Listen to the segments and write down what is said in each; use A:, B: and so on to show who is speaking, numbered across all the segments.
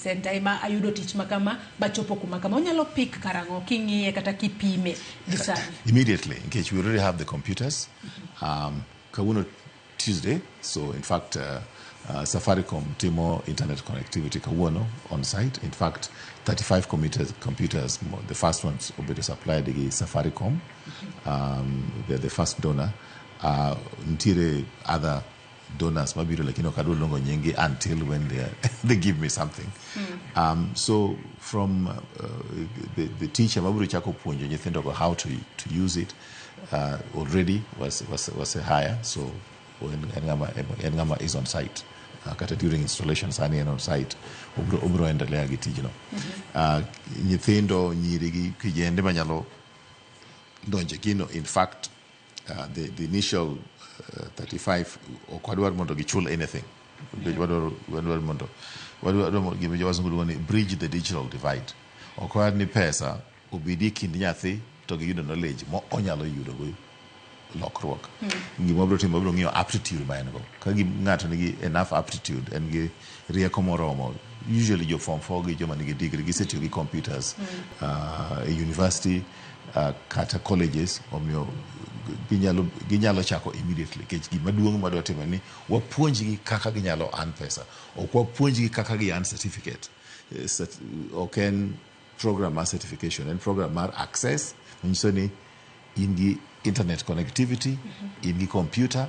A: center ema ayudo tich ma kama bachopo kuma kama. Onyalo pik karang'o king'iye kata kipime gi sani?
B: Immediately, nikech we already have the computers. Kawuono Tuesday, so in fact Safaricom timo internet connectivity kawuono on site. In fact, 35 computers, the first ones obedo supplied gi Safaricom. They're the first donor. Nitiere other donors mabiro, lakini ok adwa luongo nyingi until when they give me something. So from the teacher mabiro chako puonjo nyithindo go how to use it already was a hire, so en ng'ama is on site. Kata during installation sani en on site, obro endelea gi tijno. Nyithindo nyiri gi kijende manyalo donje gino, in fact the initial 35 ok wadwar mondo gichul anything. Nikech wadwaro gima jowazungu luongo ni bridge the digital divide. Ok wadwar ni pesa obedi e kind nyathi to giyudo knowledge mo onyalo yudo go lokruok. Gima wabiro timo, wabiro ng'iyo aptitude ma en go. Ka ng'ato nigi enough aptitude, en gi rieko moromo, usually jo form 4 gi joma nigi degree gisetiyo gi computers e university kata colleges, omiyo ginyalo chako immediately, nikech gima duong' madwa timo en ni wapuonjgi kaka ginyalo earn pesa, ok wapuonjgi kaka gi earn certificate. Ok en program mar certification, en program mar access manyiso ni in gi internet connectivity, in gi computer,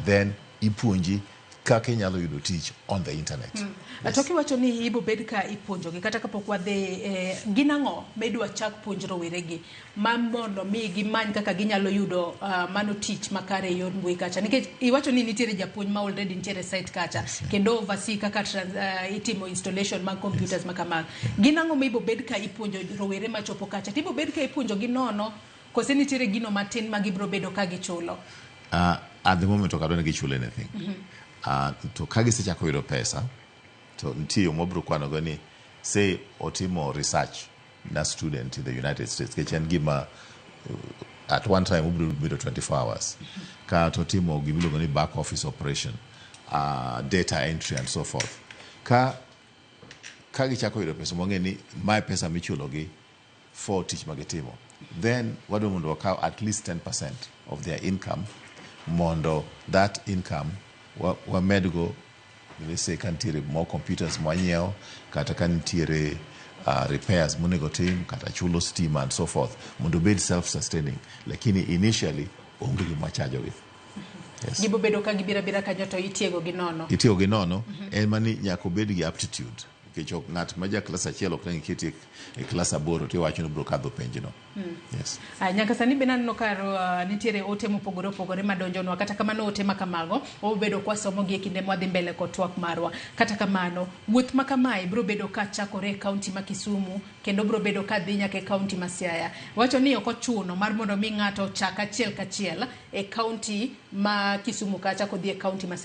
B: then ipuonji kaka inyalo yudo tich on the internet.
A: Yes. To kiwacho ni ibo bed ka ipuonjogi kata kapok wadhi gin ang'o midwa chak puonj roweregi ma mondo mi gimany kaka ginyalo yudo mano tich makare e yor mbui kacha, nikech iwacho ni nitiere japuonj ma already nitiere site kacha kendo oversee kaka itimo installation mag computers ma kamago. Gin ang'o ma ibo bed ka ipuonjo rowere machopo kacha? To ibo bed ka ipuonjogi nono kose nitiere gino matin ma gibiro bedo ka gichulo?
B: At the moment ok adwa ni gichul anything. To ka gisechako yudo pesa to nitie yo mwabiro kwanogo ni say otimo research na student in the United States, nikech en gima at one time obiro bedo 24 hours, ka to otimo gimiluongo ni back office operation, data entry and so forth. Ka gichako yudo pesa mwang'e ni mae pesa michulogi for tich ma gitimo, then wadwa mondo wakaw at least 10% of their income, mondo that income wamedgo, let's say ka nitiere more computers mwanyiewo, kata ka nitiere repairs monego tim, kata chulo stima and so forth, mondo obed self sustaining. Lakini initially onge gima wachajogi, yes.
A: Gibo bedo ka gibiro abira kanyo to itiego gi nono?
B: Itiyo gi nono. En mani nyaka obed gi aptitude, nikech ok ng'at ma ja klas achiel ok nang iketi e klas aboro tiwacho ni obiro kadho penjno, yes.
A: Ah, nyaka sani bende aneno ka nitiere ote mopogore opogore madonjonwa. Kata kamano, ote ma kamago wabedo kwasomogi e kinde mwadhi mbele kod twak marwa. Kata kamano, wuoth ma kamae biro bedo ka chakore e kaunti ma Kisumu kendo biro bedo ka dhi nyaka e kaunti ma Siaya. Wacho ni ok ochuno mar mondo mi ng'ato ochak achiel kachiel e kaunti ma Kisumu kacha kodhi e kaunti ma Siaya.